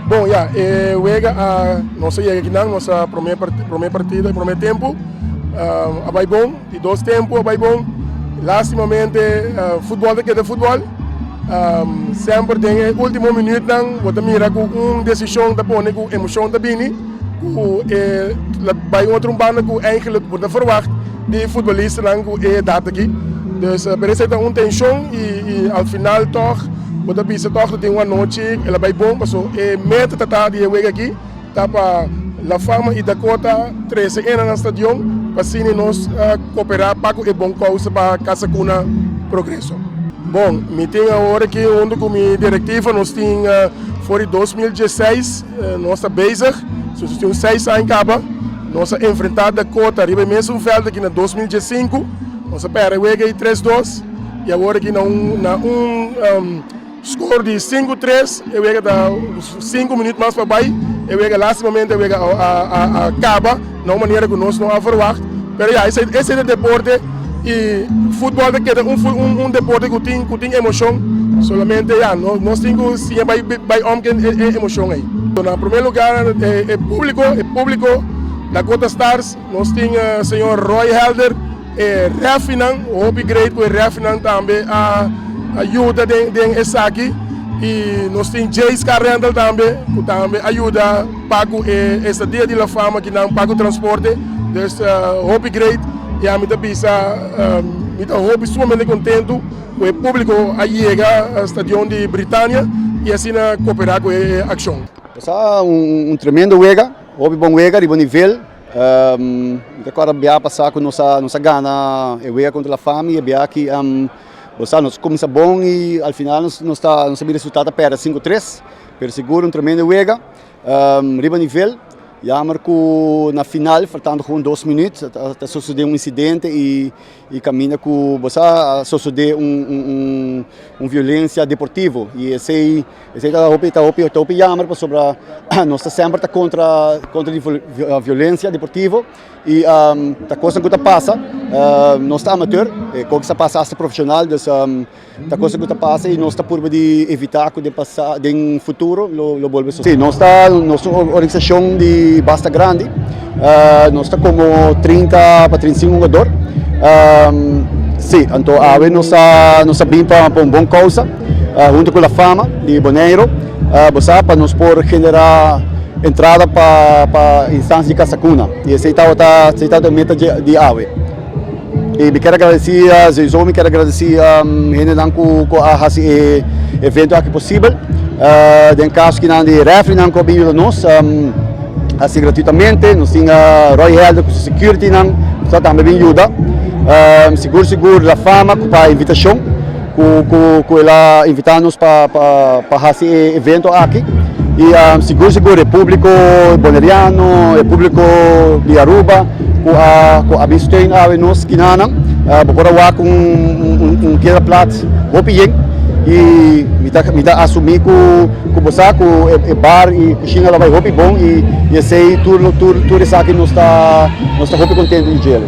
Bon ya, e wega a nos a yega akinan, nos a prome prome partida, prome tempu a bai bon, di dos tempu a bai bon. Lastimamente futbol ta keda futbol. Semper den e ultimo minuutnan bo ta mira ku un desishon ta pone ku emoshon ta bini, ku e bai otro un banda ku eigenlijk bo ta verwacht di futbolistanan ku e edat aki. Dus pero esei ta un tenshon i al final tòg bo ta bisa tòg ku tin un anochi el a bai bon paso e meta ta ta di e wega aki ta pa La Fama i Dakota trese ena nan stadion pa asina nos koperá pa ku e bon kousa pa Casa Cuna Progreso. Bon, mi tin awor aki huntu ku mi direktiva nos tin for di 2016 nos ta bezig, so nos tin un seis aña kaba. Nos a enfrentá Dakota riba e mesun vèlt aki na 2015, nos a pèrdè wega ei tres dos i awor aki na un na un Score di 5-3, e wega ta 5 minuut mas pa bai, e wega lastimamente e wega a caba na un manera cu nos no a verwacht, pero ya esey esey ta deporte y futbol ta keda un un deporte cu tin cu tin emocion, solamente ya nos tin cu siña bai bai om cu e emocion ey. Na primer lugar e publico e publico Dakota Stars, nos tin señor Roy Helder, E refinan, hopi great ku e refinan tambe a yuda den den esaki i nos tin Jay's Car Rental tambe ku tambe a yuda pa ku e estadia di La Fama kinan pa ku transporte. Dus hopi great i ami ta bisa mi ta hopi sumamente kontentu ku e publiko a yega stadion di Britania i asina koperá ku e akshon. Sa un tremendo wega, hopi bon wega riba nivel. Mi ta kòrda bia pasá ku nos a nos a gana e wega kontra La Fama i e bia aki bo sa nos kuminsá bon i al final nos nos ta nos a bira resultado ta pèrdè 5-3 pero sigur un tremendo wega riba nivel. Jammer ku na final faltando gewoon dos minüt ta sosodé un insidente i i kaminda ku bo sa a sosodé un un un violensia deportivo i esei Esei ta hopi ta hopi ta hopi jammer pasobra nos ta semper ta kontra kontra di violensia deportivo i ta kosnan ku ta pasa nos ta amateur e kos ta pasa hasta profeshonal dus ta kosnan ku ta pasa i nos ta purba di evitá ku den pasa den futuro lo lo bolbe sosodé. Nos ta nos ta un organisashon di basta grandi nos ta komo 30 pa 35 hugador si anto awe nos a nos a bin pa un bon kousa. Hunto cu La Fama di Boneiro, bo sa pa nos por genera entrada pa pa instancia di Casa Cuna y esey tabata esey tabata e meta di awe. Y mi kier a agradeci sowieso mi kier a agradeci hendenan cu cu a haci e evento aki posibel, den caso kinan di refereenan cu a bin yuda nos haci gratuitamente, nos tin Roy Helder cu su securitynan cu ta tambe bin yuda, sigur sigur La Fama cu pa invitacion. Ku ku ku el a invitá nos pa pa pa hasi e evento aki i sigur sigur e públiko boneriano, e públiko di Aruba ku a ku a bin steun awe nos kinanan. Bo por a wak un un un piedra plat hopi yen i mi ta mi ta asumí ku ku bo sa ku e bar i kushina lo bai hopi bon i esei tur tur tur esaki nos ta nos ta hopi kontento di djele.